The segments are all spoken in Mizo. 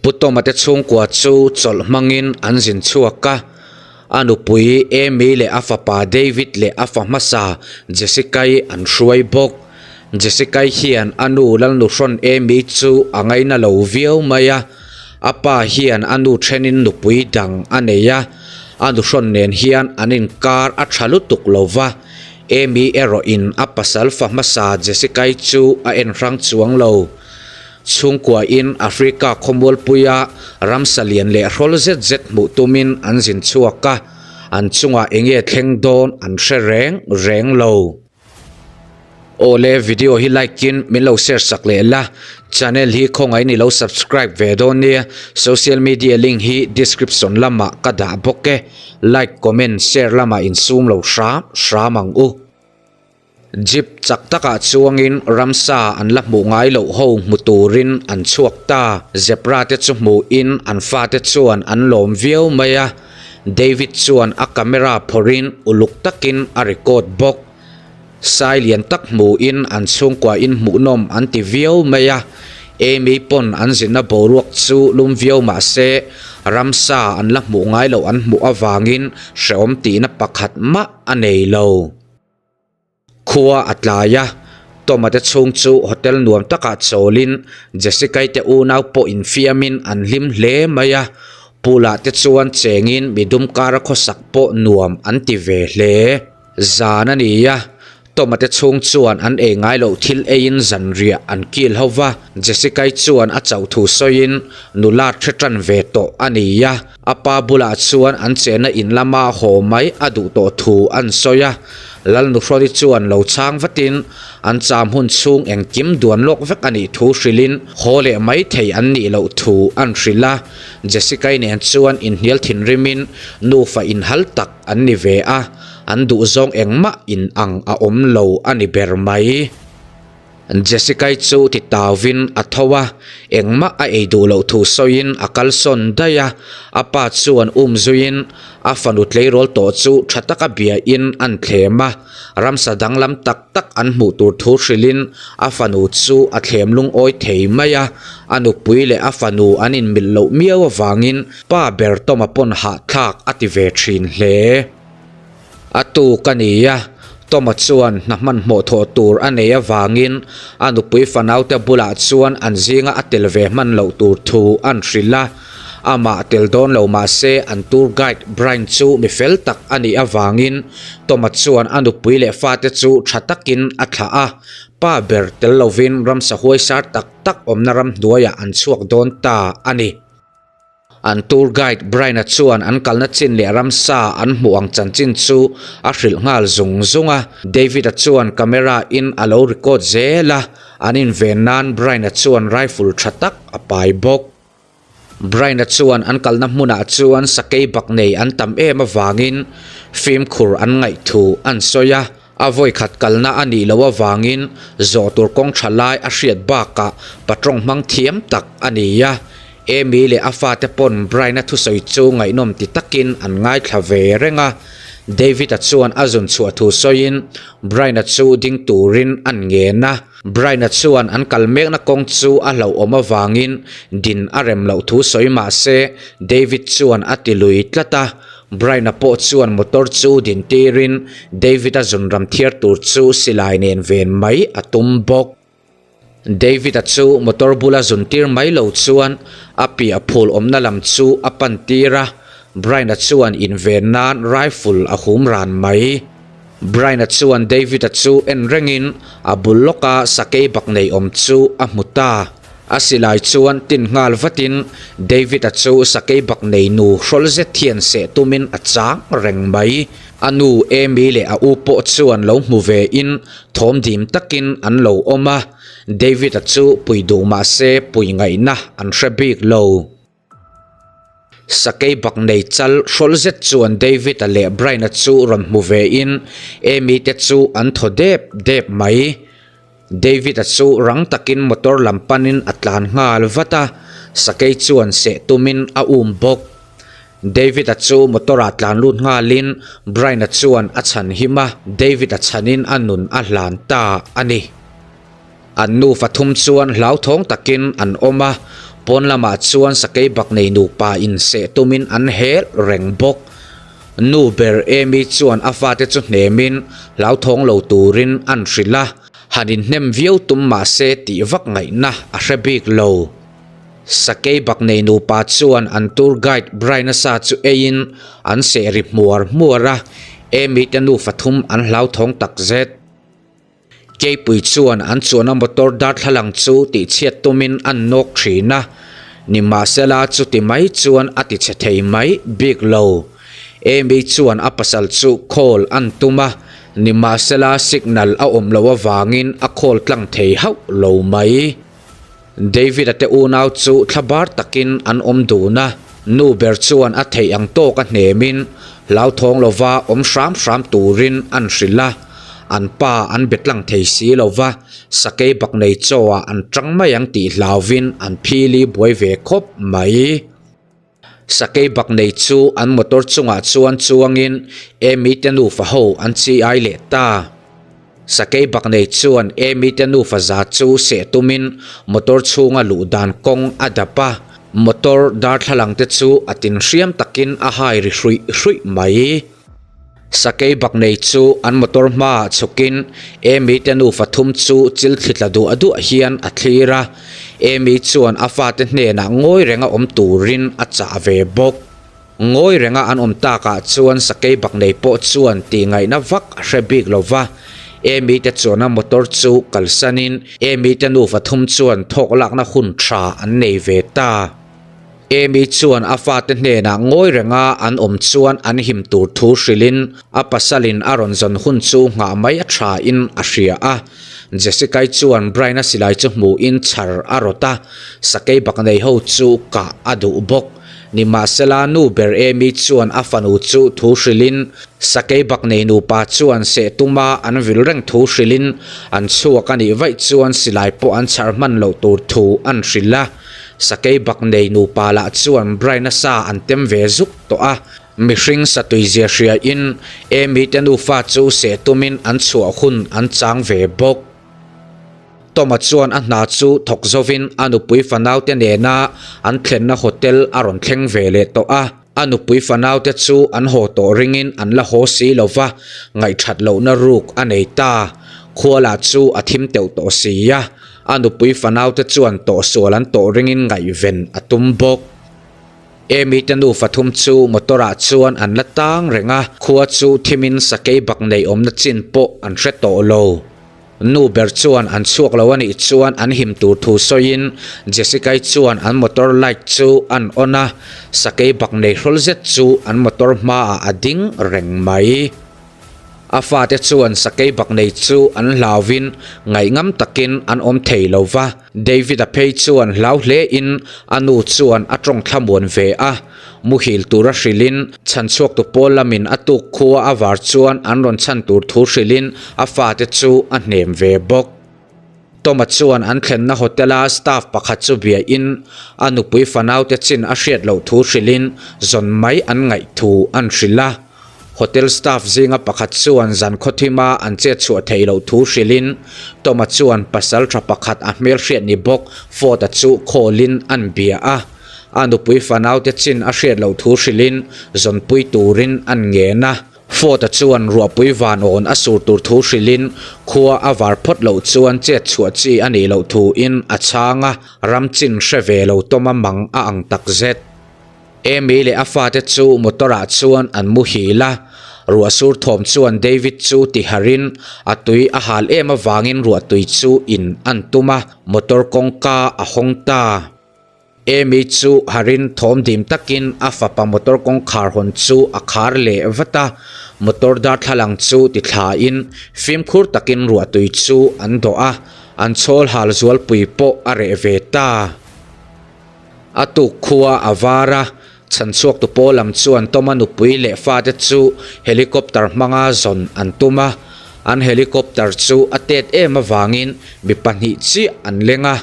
Pu Tawma te chhungkua chu chawlh hmangin an zin chhuak a, a nupui Amy leh a fapa David leh a fa hmasa Jessica-i an hruai bawk. Jessica-i hian a nu Lalnuhrawn Amy chu a ngaina lo viau mai a, a pa hian a nu thenin nupui dang a nei a, a nuhrawn nen hian an inkar a tha lutuk lo va, Amy erawhin a pasal fa hmasa Jessica-i chu a en hrang chuang lo. Chhungkuain Africa khawmualpuia ramsa lian leh hrawl zet zet hmuh tumin an zin chhuak a, an chungah eng nge thleng dawn an hre reng reng lo. Awle video hi like in min lo share sak leh la, channel hi khawngaih ni lo subscribe ve dawn nia, social media link hi description lamah ka dah bawk e, like comment share lamah insum lo hram hram ang u. Jeep chak takah chuangin ramsa an la hmuh ngai loh ho hmu turin an chhuak ta. Zebra te chu hmuhin an fate chuan an lawm viau mai a, David chuan a camera phawrhin uluk takin a record bawk. Sai lian tak hmuhin an chhungkuain hmuhnawm an ti viau mai a, Amy pawn an zinna boruak chu lum viau mah se ramsa an la hmuh ngai loh an hmuh avangin hrehawm tihna pakhat mah a nei lo. Khua a tlai a, Toma te chhung chu hotel nuam takah chawlin Jessica-i te unau pawh infiamin an hlim hle mai a, Pula te chuan chengin midum kara khawsak pawh nuam an ti ve hle. Zan a ni a, Toma te chhung chuan an ei ngai loh thil eiin zanriah an kil ho va, Jessica-i chuan a chauh thu sawiin nula hre tan ve tawh a ni a, A pa bulah chuan an chenna in lama haw mai a duh tawh thu an sawi a, Lalnuhrawli chuan lo chhang vatin an cham hun chhung engkim duan lawk vek a nih thu hrilhin haw leh mai thei an nih loh thu an hrilh a, Jessica-i nen chuan inhnial thinrimin nufa inhal tak an ni ve a, an duhzawng engmah in ang a awm lo a ni ber mai. Jessica-i chu ti tauvin a tho a, engmah a ei duh loh thu sawiin a kalsawn daih a, a pa chuan um zuiin a fanu tleirawl tawh chu tha taka biain an thlem a, ramsa danglam tak tak an hmuh tur thu hrilhin a fanu chu a thlem lungawi thei mai a, a nupui leh a fanu an inmilh loh miau avangin pa ber Toma pawn hahthlak a ti ve thin hle. A tuk a ni a, Toma chuan hna hmanhmawh thawh tur a nei avangin a nupui fanaute bulah chuan an zinga a tel ve hman loh tur thu an hrilh a. Amah tel dawn lo mah se an tour guide Brian chu mi fel tak a nih avangin Toma chuan a nupui leh fate chu tha takin a thlah a, pa ber tel lovin ramsa huaisar tak tak awmna ramhnuaiah an chhuak dawn ta a ni. An tour guide Brian-a chuan an kalna chin leh ramsa an hmuh ang chanchin chu a hrilh nghal zung zung a. David-a chuan camera in a lo record zel a, an inven nan Brian-a chuan rifle tha tak a pai bawk. Brian-a chuan an kalna hmunah chuan sakei bak nei an tam em avangin fimkhur an ngaih thu an sawi a. A vawikhat kalna a nih loh avangin zawh tur kawng tha lai a hriat bakah patrawng hmang thiam tak a ni a. Amy leh a fate pawn Brian-a thusawi chu ngaihnawm ti takin an ngaithla ve reng a. David-a chuan a zun chhuah thu sawiin Brian-a chu ding turin an ngen a. Brian-a chuan an kal mekna kawng chu a hlauhawm avangin din a rem loh thu sawi mah se David chuan a ti lui tlat a. Brian-a pawh chuan motor chu din tirin David-a zunram thiar tur chu silai nen ven mai a tum bawk. David-a chu motor bula zun tir mai lo chuan a piah phul awmna lam chu a pan tir a, Brian-a chuan inven nan rifle a hum ran mai. Brian-a chuan David-a chu en rengin a bul lawka sakei bak nei awm chu a hmu ta. A silai chuan tin nghal vatin David-a chu sakei bak nei nu hrawl zet hian seh tumin a chang reng mai. A nu Amy leh a u pawh chuan lo hmu ve in thawm dim takin an lo awm a, David-a chu pui duh mah se pui ngaihna an hre bik lo. Sakei bak nei chal hrawl zet chuan David-a leh Brian-a chu rawn hmu ve in Amy te chu an thaw dep dep mai. David-a chu rang takin motor lam panin a tlan nghal vat a, sakei chuan seh tumin a um bawk. David-a chu motor-ah tlan lut nghalin Brian-a chuan a chhan him a, David-a chhanin a nun a hlan ta a ni. An nufa thum chuan hlauthawng takin an awm a, Pawn lamah chuan sakeibaknei nupa inseh tumin an hel reng bawk. Nu ber Amy chuan a fate chu hnemin hlauthawng lo turin an hrilh a, han inhnem viau tum mah se tih vak ngaihna a hre bik lo. Sakeibaknei nupa chuan an tour guide Brian-a sa chu eiin an seh ri hmuar hmuar a, Amy te nufa thum an hlauthawng takzet. Keipui chuan an chuanna motor darthlalang chu tihchhiat tumin an nawk thin a, nimahsela chuti mai chuan a tichhe thei mai bik lo. Amy chuan a pasal chu call an tum a, nimahsela signal a awm loh avangin a call tlang thei hauh lo mai. David-a te unau chu thlabar takin an awm dun a, nu ber chuan a theih ang tawk a hnemin hlauthawng lova awm hram hram turin an hrilh a, an pa an be tlang thei si lova, sakei baknei chaw ah an tang mai ang tih hlauvin an phili buai ve khawp mai. Sakei baknei chu an motor chungah chuan chuangin Amy te nufa ho an chi ai leh ta. Sakei baknei chuan Amy te nufa za chu seh tumin motor chhunga luh dan kawng a dap a, motor darthlalang te chu a tin hriam takin a hai ri hruih hruih mai. Sakei baknei chu an motor hmaah chhukin Amy te nufa thum chu chil thli tla duah duah hian a thlir a, Amy chuan a fate hnenah ngawi renga awm turin a chah ve bawk. Ngawi renga an awm takah chuan sakei baknei pawh chuan tihngaihna vak a hre bik lo va, Amy te chuana motor chu kalsanin Amy te nufa thum chuan thawk lakna hun tha an nei ve ta. Amy chuan a fate hnenah ngawi renga an awm chuan an him tur thu hrilhin a pasalin a rawn zawn hun chu nghah mai a thain a hria a. Jessica-i chuan Brian-a silai chu hmuhin chhar a rawt a, sakei baknei ho chu kah a duh bawk. Nimahsela nu ber Amy chuan a fanu chu thu hrilhin sakei baknei nupa chuan seh tuma an vil reng thu hrilhin an chhuak a nih vaih chuan silai pawh an chhar hman loh tur thu an hrilh a. Sakei bak nei nupa lah chuan Brian-a sa an tem ve zuk tawh a, mihring satui zia hria in Amy te nufa chu seh tumin an chhuah hun an chang ve bawk. Tom-a chuan a hna chu thawk zovin a nupui fanaute nena an thlenna hotel a rawn thleng ve leh tawh a. A nupui fanaute chu an haw tawh ringin an la haw si lo va, ngaihthat lohna ruk a nei ta. Khua lah chu a thim teuh tawh si a, a nupui fanaute chuan tawhsual an tawh ringin ngaihven a tum bawk. Amy te nufa thum chu motor ah chuan an la tang reng a, khua chu thimin sakei bak nei awmna chin pawh an hre tawh lo. Nu ber chuan an chhuak lo a nih chuan an him tur thu sawiin Jessica-i chuan an motor light chu an on a, sakei bak nei hrawl zet chu an motor hmaah a ding reng mai. A fate chuan sakei bak nei chu an hlauvin ngaihngam takin an awm thei lo va, David-a phei chuan hlau hlein a nu chuan a tawng thlamuan ve a. Muhil tura hrilhin chhan chhuaktu pawl lamin a tuk khua a var chuan an rawn chhan tur thu hrilhin a fate chu a hnem ve bawk. Tom-a chuan an thlenna hotel-a staff pakhat chu biain a nupui fanaute chin a hriat loh thu hrilhin zawn mai an ngaih thu an hrilh a. Hotel staff zinga pakhat chuan zan khawthima an chet chhuah theih loh thu hrilhin Tom-a chuan pasal tha pakhat a hmelhriat ni bawk Ford-a chu call-in an bia a. A nupui fanaute chin a hriat loh thu hrilhin zawnpui turin an ngen a. Ford-a chuan ruahpui van awn a sur tur thu hrilhin khua a var phawt loh chuan chet chhuah chi a nih loh thuin a chhang a, ram chin hre ve lo tawma mang a ang takzet. Amy leh a fate chu motor ah chuan an muhil a, ruah sur thawm chuan David chu tiharin a tui a hal em avangin ruahtui chu in an tum a, motor kawngka a hawng ta. Amy chu harin thawm dim takin a fapa motor kawngkhar hawn chu a khar leh vat a, motor darthlalang chu ti thlain fimkhur takin ruahtui chu an dawh a, an chhawl hal zualpui pawh a reh ve ta. A tuk khua a var a, chhanchhuaktu pawl lam chuan Toma nupui leh fate chu helicopter hmanga zawn an tum a, an helicopter chu a tet em avangin mi pahnih chiah an leng a,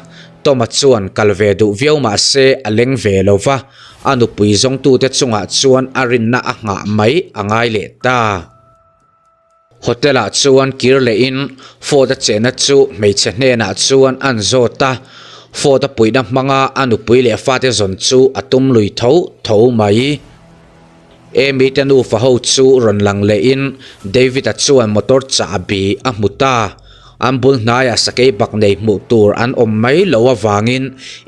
Toma chuan kal ve duh viau mah se a leng ve lo va, a nupui zawngtute chungah chuan a rinna a nghah mai a ngai leh ta. Hotel-ah chuan kir lehin Ford-a chenna chu hmeichhe hnenah chuan an zawt a. Ford-a puihna hmanga a nupui leh fate zawn chu a tum lui tho tho mai. Amy te nufa ho chu rawn lang lehin David-a chuan motor chahbi a hmu ta. An bul hnaiah sakei bak nei hmuh tur an awm mai lo avangin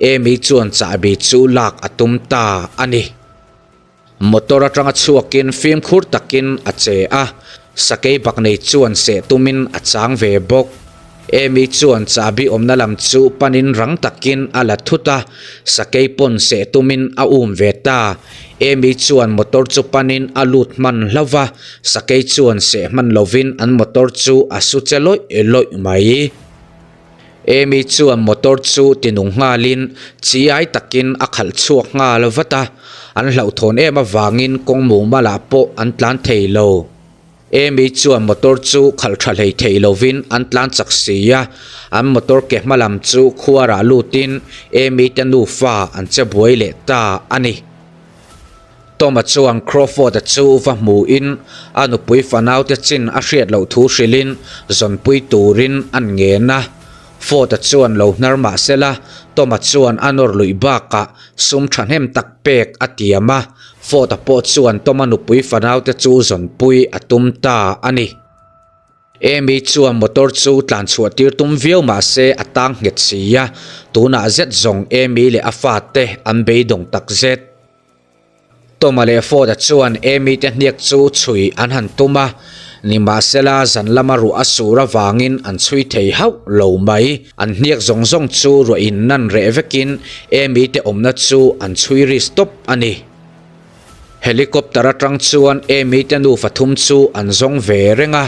Amy chuan chahbi chu lak a tum ta a ni. Motor atanga chhuakin fimkhur takin a che a, sakei bak nei chuan seh tumin a chang ve bawk. Amy chuan chahbi awmna lam chu panin rang takin a la thut a, sakei pawn seh tumin a um ve ta. Amy chuan motor chu panin a lut hman hlauh va, sakei chuan seh hman lovin an motor chu a su che lawih lawih mai. Amy chuan motor chu tinung nghalin chiai takin a khalh chhuak nghal vat a, an hlauhthawn em avangin kawng mumalah pawh an tlan thei lo. Amy chuan motor chu khalh tha hlei thei lovin an tlan chak si a, an motor ke hma lam chu khuarah lutin Amy te nufa an che buai leh ta a ni. Tom-a chuan Crawford-a chu va hmuhin a nupui fanaute chin a hriat loh thu hrilhin zawnpui turin an ngen a. Ford-a chuan lo hnar mah sela, Tom-a chuan a nawr luih bakah sum thahnem tak pek a tiam a. Ford-a pawh chuan Tom-a nupui fanaute chu zawnpui a tum ta a ni. Amy chuan motor chu tlan chhuah tir tum viau mah se a tang nghet si a, tunah zet zawng Amy leh a fate an beidawng tak zet. Toma leh Ford-a chuan Amy te hniak chu chhui an han tum a, nimahsela zan lama ruah a sur avangin an chhui thei hauh lo mai. An hniak zawng zawng chu ruah in nan reh vekin Amy te awmna chu an chhui ri stop a ni. Helicopter atang chuan Amy te nufa thum chu an zawng ve reng a,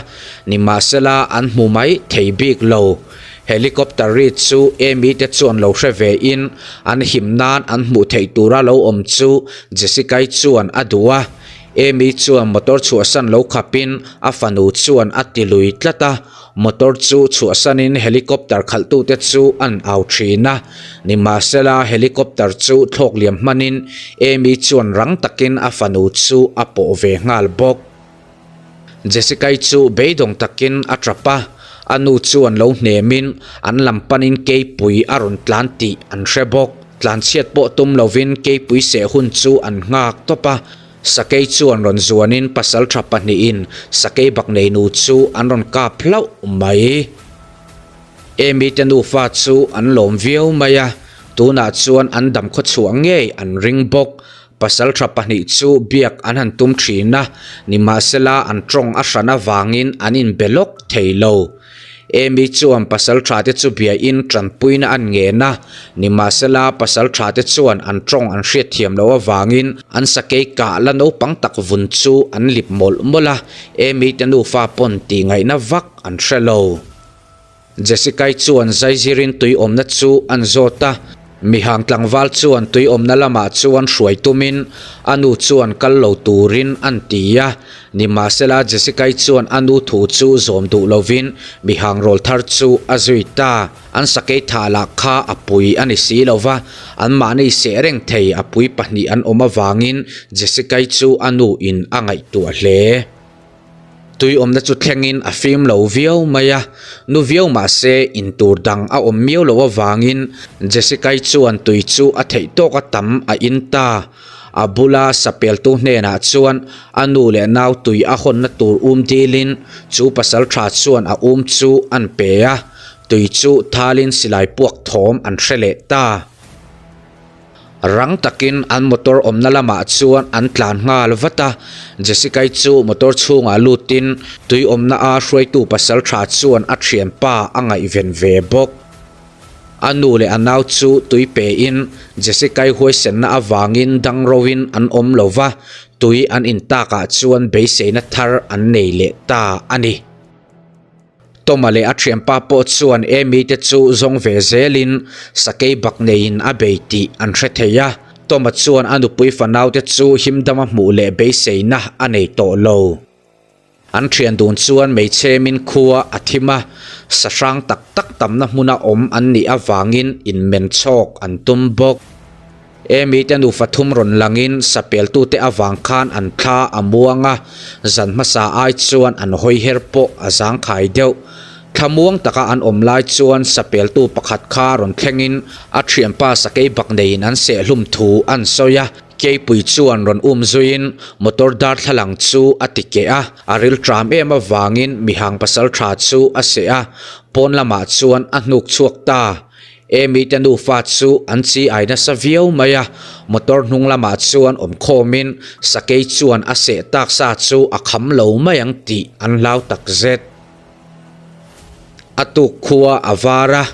nimahsela an hmu mai thei bik lo. Helicopter ri chu Amy te chuan lo hre ve in an him nan an hmuh theih tura lo awm chu Jessica-i chuan a duh a. Amy chuan motor chhuahsan lo khapin a fanu chuan a ti lui tlat a. Motor chu chhuahsanin helicopter khalhtute chu an au thin a, nimahsela helicopter chu thlawk liam hmanin Amy chuan rang takin a fanu chu a pawh ve nghal bawk. Jessica-i chu beidawng takin a tap a, a nu chuan lo hnemin an lam panin keipui a rawn tlan tih an hre bawk. Tlanchhiat pawh tum lovin keipui seh hun chu an nghak tawp a. Sakei chuan rawn zuanin pasaltha pahnihin sakei bakneinu chu an rawn kap hlauh mai. Amy te nufa chu an lawm viau mai a, tunah chuan an dam khawchhuah ngei an ring bawk. Pasaltha pahnih chu biak an han tum thin a, nimahsela an tawng a hran avangin an inbe lawk thei lo. Amy chuan pasal tha te chu biain tanpuina an ngen a, nimahsela pasal tha te chuan an tawng an hriatthiam loh avangin an sakei kah la naupang tak vun chu an lip mawlh mawlh a, Amy te nufa pawn tih ngaihna vak an hre lo. Jessica-i chuan zaizirin tui awmna chu an zawt a, Mihang tlangval chuan tui awmna lamah chuan hruai tumin a nu chuan kal lo turin an ti a. Nimahsela Jessica-i chuan a nu thu chu zawm duh lovin mihang rawl thar chu a zui ta. An sakei thah lah kha a pui a ni si lo va, anmahni seh reng thei a pui pahnih an awm avangin Jessica-i chu a nu in a ngaihtuah hle. Tui awmna chu thlengin a fim lo viau mai a, nu viau mah se in tur dang a awm miau loh avangin Jessica-i chuan tui chu a theih tawka tam a in ta. A bula sapeltu hnenah chuan a nu leh nau tui a hawnna tur um dilin chu pasal tha chuan a um chu an pe a, tui chu thalin silai puak thawm an hre leh ta. Rang takin an motor awmna lamah chuan an tlan nghal vat a, Jessica-i chu motor chhungah lutin tui awmna a hruaitu pasal tha chuan a thianpa a ngaihven ve bawk. A nu leh a nau chu tui pein Jessica-i huaisenna avangin dang roin an awm lo va, tui an intakah chuan beiseina thar an nei leh ta a ni. Toma leh a thianpa pawh chuan Amy te chu zawng ve zelin sakei bak neiin a bei tih an hre thei a. Toma chuan a nupui fanaute chu himdama hmuh leh beiseina a nei tawh lo. An thian dun chuan hmeichhemin khua a thim a, sahrang tak tak tamna hmuna awm an nih avangin inmen chhawk an tum bawk. Amy te nufa thum rawn langin sapeltute avang khan an thla a muang a, zan hmasa ai chuan an hawi her pawh a zangkhai deuh. Thlamuang taka an awm lai chuan sapeltu pakhat kha rawn thlengin a thianpa sakei bak neiin an seh hlum thu an sawi a. Keipui chuan rawn um zuiin motor darthlalang chu a ti keh a, a ril tram em avangin mihang pasal tha chu a seh a, pawn lamah chuan a hnuk chhuak ta. Amy te nufa chu an chi ai nasa viau mai a, motor hnung lamah chuan awm khawmin sakei chuan a seh tak sa chu a kham lo mai ang tih an hlau takzet. A tuk khua a var a,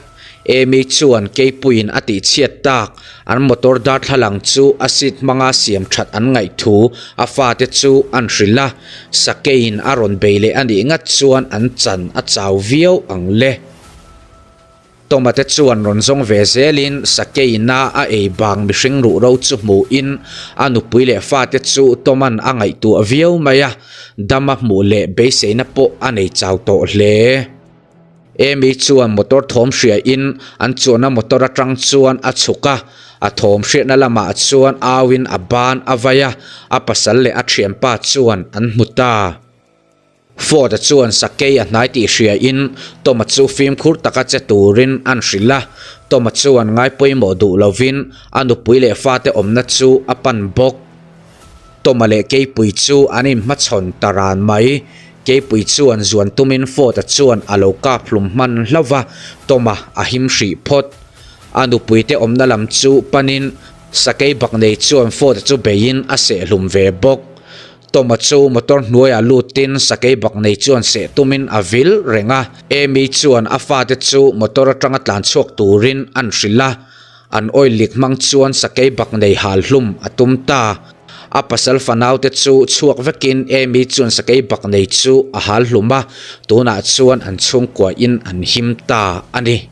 Amy chuan Keipuiin a tihchhiat tak, an motor darthlalang chu a seat hmanga siam that an ngaih thu a fate chu an hrilh a, Sakeiin a rawn bei leh a nih ngat chuan an chan a chau viau ang le. Toma te chuan rawn zawng ve zelin Sakeina a ei bang mihring ruhro chu hmuhin a nupui leh fate chu Toman a ngaihtuah viau mai a, dama hmuh leh beiseina pawh a nei chau tawh hle. Amy chuan motor thawm hriain an chuanna motor atang chuan a chhuk a, a thawm hriatna lamah chuan auin a ban a vai a, a pasal leh a thianpa chuan an hmu ta. Ford-a chuan sakei a hnai tih hriain Tom-a chu fimkhur taka che turin an hrilh a. Tom-a chuan ngai pawimawh duh lovin a nupui leh fate awmna chu a pan bawk. Tom-a leh Keipui chu an inhmachhawn ta ran mai. Keipui chuan zuan tumin Ford-a chuan a lo kap hlum hman hlauh va, Tom-a a him hrih phawt. A nupuite awmna lam chu panin sakei baknei chuan Ford-a chu beiin a seh hlum ve bawk. Toma chu motor hnuaiah lutin sakei bak nei chuan seh tumin a vil reng a. Amy chuan a fate chu motor atanga tlan chhuak turin an hrilh a. An oil leak hmang chuan sakei bak nei hal hlum a tum ta. A pasal fanaute chu chhuak vekin Amy chuan sakei bak nei chu a hal hlum a, tunah chuan an chhungkuain an him ta a ni.